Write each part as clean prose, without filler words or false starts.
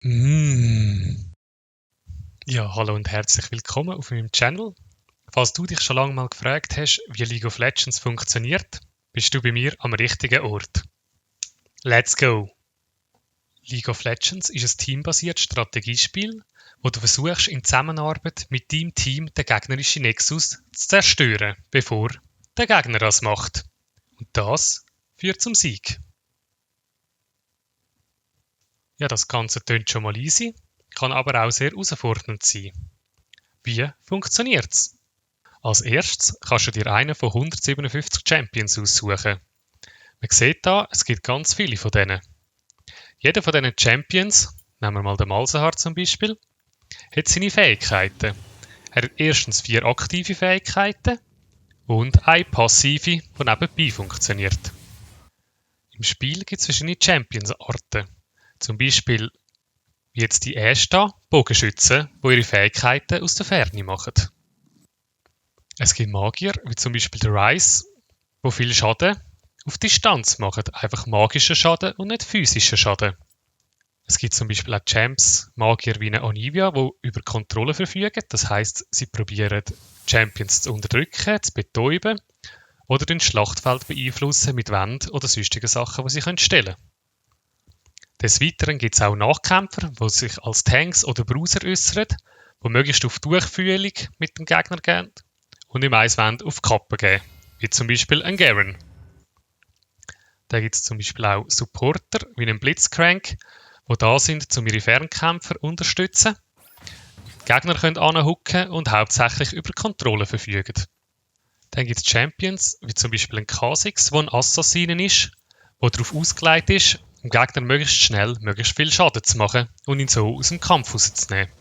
Mm. Ja, hallo und herzlich willkommen auf meinem Channel. Falls du dich schon lange mal gefragt hast, wie League of Legends funktioniert, bist du bei mir am richtigen Ort. Let's go! League of Legends ist ein teambasiertes Strategiespiel, wo du versuchst, in Zusammenarbeit mit deinem Team den gegnerischen Nexus zu zerstören, bevor der Gegner das macht. Und das führt zum Sieg. Ja, das Ganze tönt schon mal easy, kann aber auch sehr herausfordernd sein. Wie funktioniert's? Als erstes kannst du dir einen von 157 Champions aussuchen. Man sieht da, es gibt ganz viele von denen. Jeder von diesen Champions, nehmen wir mal den Malzahar zum Beispiel, hat seine Fähigkeiten. Er hat erstens 4 aktive Fähigkeiten und eine passive, die nebenbei funktioniert. Im Spiel gibt es verschiedene Champions-Arten. Zum Beispiel wie jetzt die Ashta, Bogenschützen, die ihre Fähigkeiten aus der Ferne machen. Es gibt Magier, wie zum Beispiel der Ryze, die viel Schaden auf Distanz machen. Einfach magischen Schaden und nicht physischen Schaden. Es gibt zum Beispiel auch Champs, Magier wie eine Anivia, die über Kontrolle verfügen. Das heisst, sie probieren Champions zu unterdrücken, zu betäuben oder den Schlachtfeld beeinflussen mit Wänden oder sonstigen Sachen, die sie stellen können. Des Weiteren gibt es auch Nachkämpfer, die sich als Tanks oder Bruiser äußern, die möglichst auf Durchfühlung mit dem Gegner gehen und im Eis auf Kappen geben, wie zum Beispiel ein Garen. Da gibt es zum Beispiel auch Supporter wie einen Blitzcrank, die da sind, um ihre Fernkämpfer zu unterstützen. Die Gegner können anhucken und hauptsächlich über Kontrolle verfügen. Dann gibt es Champions, wie zum Beispiel ein Kha'Zix, der ein Assassinen ist, der darauf ausgelegt ist, dem Gegner möglichst schnell möglichst viel Schaden zu machen und ihn so aus dem Kampf rauszunehmen.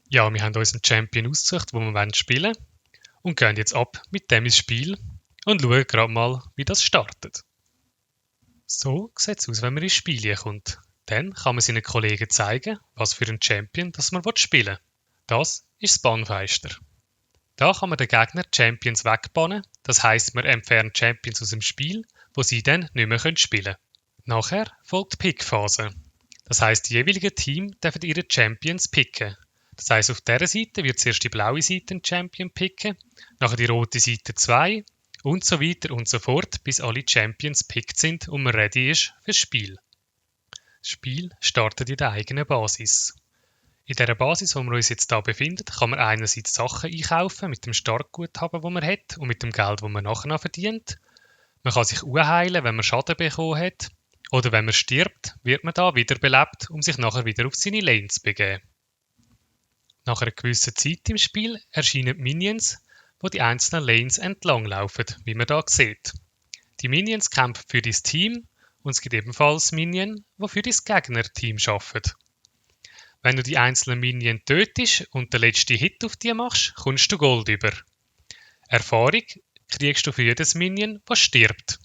Ja, wir haben uns einen Champion ausgesucht, den wir spielen wollen und gehen jetzt ab mit dem ins Spiel und schauen gerade mal, wie das startet. So sieht es aus, wenn man ins Spiel kommt. Dann kann man seinen Kollegen zeigen, was für einen Champion das man spielen will. Das ist das Bannfenster. Da kann man den Gegner Champions wegbannen, das heisst, man entfernt Champions aus dem Spiel, wo sie dann nicht mehr spielen können. Nachher folgt die Pickphase. Das heisst, die jeweiligen Teams dürfen ihre Champions picken. Das heisst, auf dieser Seite wird zuerst die blaue Seite einen Champion picken, nachher die rote Seite 2 und so weiter und so fort, bis alle Champions pickt sind und man ready ist fürs Spiel. Das Spiel startet in der eigenen Basis. In dieser Basis, wo wir uns jetzt hier befinden, kann man einerseits Sachen einkaufen mit dem Startguthaben, das man hat und mit dem Geld, das man nachher noch verdient. Man kann sich heilen, wenn man Schaden bekommen hat. Oder wenn man stirbt, wird man da wiederbelebt, um sich nachher wieder auf seine Lane zu begeben. Nach einer gewissen Zeit im Spiel erscheinen Minions, die einzelnen Lanes entlanglaufen, wie man hier sieht. Die Minions kämpfen für dein Team und es gibt ebenfalls Minions, die für dein Gegnerteam arbeiten. Wenn du die einzelnen Minions tötest und den letzten Hit auf die machst, kommst du Gold über. Erfahrung kriegst du für jedes Minion, das stirbt.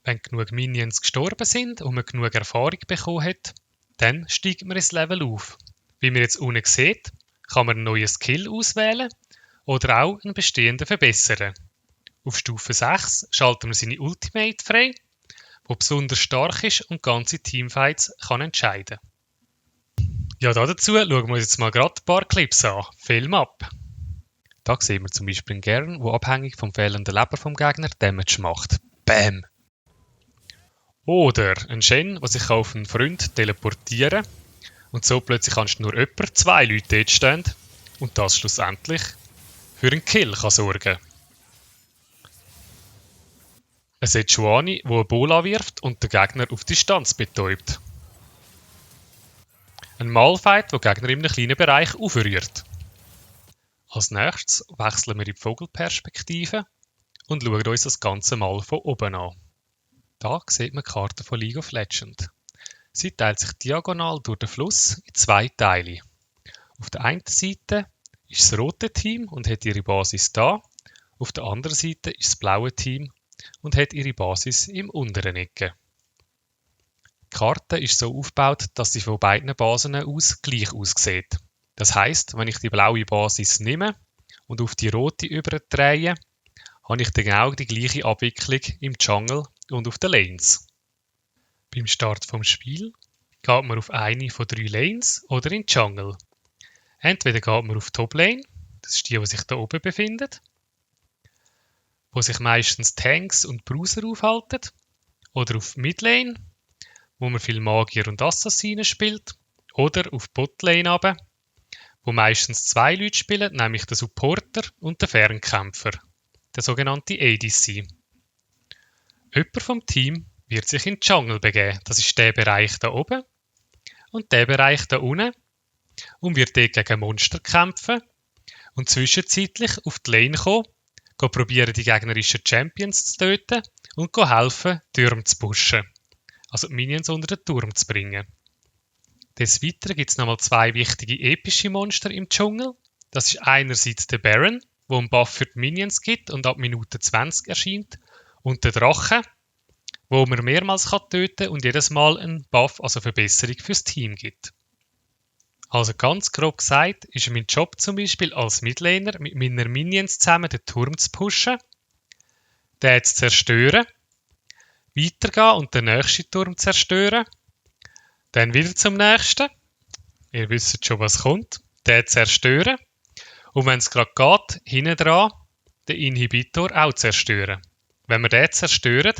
Wenn genug Minions gestorben sind und man genug Erfahrung bekommen hat, dann steigt man ins Level auf. Wie man jetzt unten sieht, kann man einen neuen Skill auswählen oder auch einen bestehenden verbessern. Auf Stufe 6 schaltet man seine Ultimate frei, die besonders stark ist und ganze Teamfights kann entscheiden. Ja, dazu schauen wir uns jetzt mal gerade ein paar Clips an. Film ab! Da sehen wir zum Beispiel einen Garen, der abhängig vom fehlenden Leben vom Gegner Damage macht. Bam! Oder ein Shen, der sich auf einen Freund teleportieren kann und so plötzlich kannst du nur jemand, 2 Leute dort stehen und das schlussendlich für einen Kill kann sorgen. Ein Sejuani, der eine Bola wirft und den Gegner auf Distanz betäubt. Ein Malphite, der Gegner in einem kleinen Bereich aufrührt. Als nächstes wechseln wir in die Vogelperspektive und schauen uns das Ganze mal von oben an. Da sieht man die Karte von League of Legends. Sie teilt sich diagonal durch den Fluss in 2 Teile. Auf der einen Seite ist das rote Team und hat ihre Basis da. Auf der anderen Seite ist das blaue Team und hat ihre Basis im unteren Ecke. Die Karte ist so aufgebaut, dass sie von beiden Basen aus gleich aussieht. Das heisst, wenn ich die blaue Basis nehme und auf die rote überdrehe, habe ich dann genau die gleiche Abwicklung im Jungle und auf den Lanes. Beim Start vom Spiel geht man auf eine von 3 Lanes oder in die Jungle. Entweder geht man auf die Top-Lane, das ist die sich da oben befindet, wo sich meistens Tanks und Bruiser aufhalten, oder auf Midlane, wo man viel Magier und Assassinen spielt, oder auf Botlane runter, wo meistens 2 Leute spielen, nämlich der Supporter und der Fernkämpfer, der sogenannte ADC. Jemand vom Team wird sich in die Jungle begeben, das ist der Bereich da oben, und der Bereich da unten, und wird dort gegen Monster kämpfen und zwischenzeitlich auf die Lane kommen, probieren die gegnerischen Champions zu töten und helfen, Türme zu pushen, also die Minions unter den Turm zu bringen. Des Weiteren gibt es nochmal 2 wichtige epische Monster im Dschungel. Das ist einerseits der Baron, der einen Buff für die Minions gibt und ab Minute 20 erscheint, und der Drache, wo man mehrmals töten kann und jedes Mal einen Buff, also Verbesserung fürs Team gibt. Also ganz grob gesagt ist mein Job zum Beispiel als Midlaner mit meinen Minions zusammen den Turm zu pushen, den zu zerstören, weitergehen und den nächsten Turm zu zerstören, dann wieder zum nächsten, ihr wisst schon was kommt, den zu zerstören und wenn es gerade geht, hinten dran den Inhibitor auch zerstören. Wenn wir den zerstören,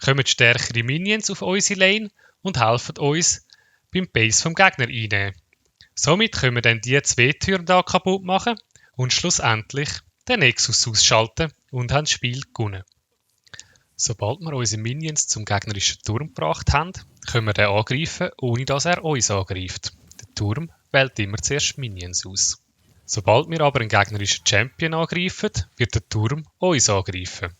kommen stärkere Minions auf unsere Lane und helfen uns beim Base vom Gegner einnehmen. Somit können wir dann die 2 Türme hier kaputt machen und schlussendlich den Nexus ausschalten und haben das Spiel gewonnen. Sobald wir unsere Minions zum gegnerischen Turm gebracht haben, können wir den angreifen, ohne dass er uns angreift. Der Turm wählt immer zuerst Minions aus. Sobald wir aber einen gegnerischen Champion angreifen, wird der Turm uns angreifen.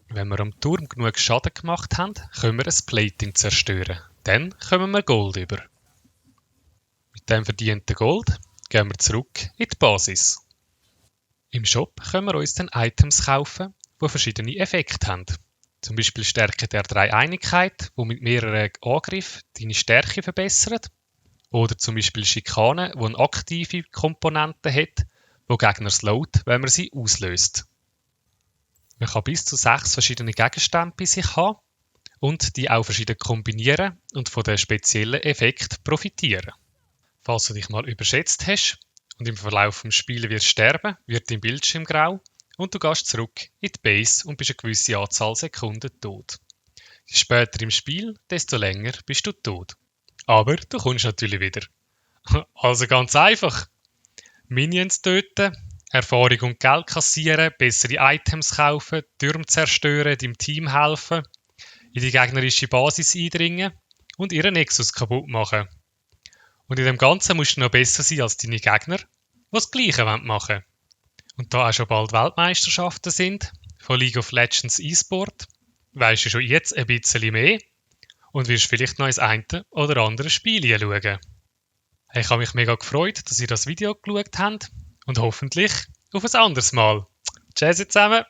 Wenn wir am Turm genug Schaden gemacht haben, können wir ein Plating zerstören. Dann kommen wir Gold über. Mit dem verdienten Gold gehen wir zurück in die Basis. Im Shop können wir uns dann Items kaufen, die verschiedene Effekte haben. Zum Beispiel Stärke der Dreieinigkeit, die mit mehreren Angriffen deine Stärke verbessert. Oder zum Beispiel Schikane, die eine aktive Komponente hat, die Gegner slowt, wenn man sie auslöst. Man kann bis zu 6 verschiedene Gegenstände bei sich haben und die auch verschieden kombinieren und von den speziellen Effekten profitieren. Falls du dich mal überschätzt hast und im Verlauf des Spiels wirst sterben, wird dein Bildschirm grau und du gehst zurück in die Base und bist eine gewisse Anzahl Sekunden tot. Je später im Spiel, desto länger bist du tot. Aber du kommst natürlich wieder. Also ganz einfach. Minions töten, Erfahrung und Geld kassieren, bessere Items kaufen, Türme zerstören, deinem Team helfen, in die gegnerische Basis eindringen und ihren Nexus kaputt machen. Und in dem Ganzen musst du noch besser sein als deine Gegner, die das Gleiche machen wollen. Und da auch schon bald Weltmeisterschaften sind, von League of Legends E-Sport, weisst du schon jetzt ein bisschen mehr und wirst vielleicht noch ins eine oder andere Spiel schauen. Ich habe mich mega gefreut, dass ihr das Video geschaut habt und hoffentlich auf ein anderes Mal. Tschüss zusammen!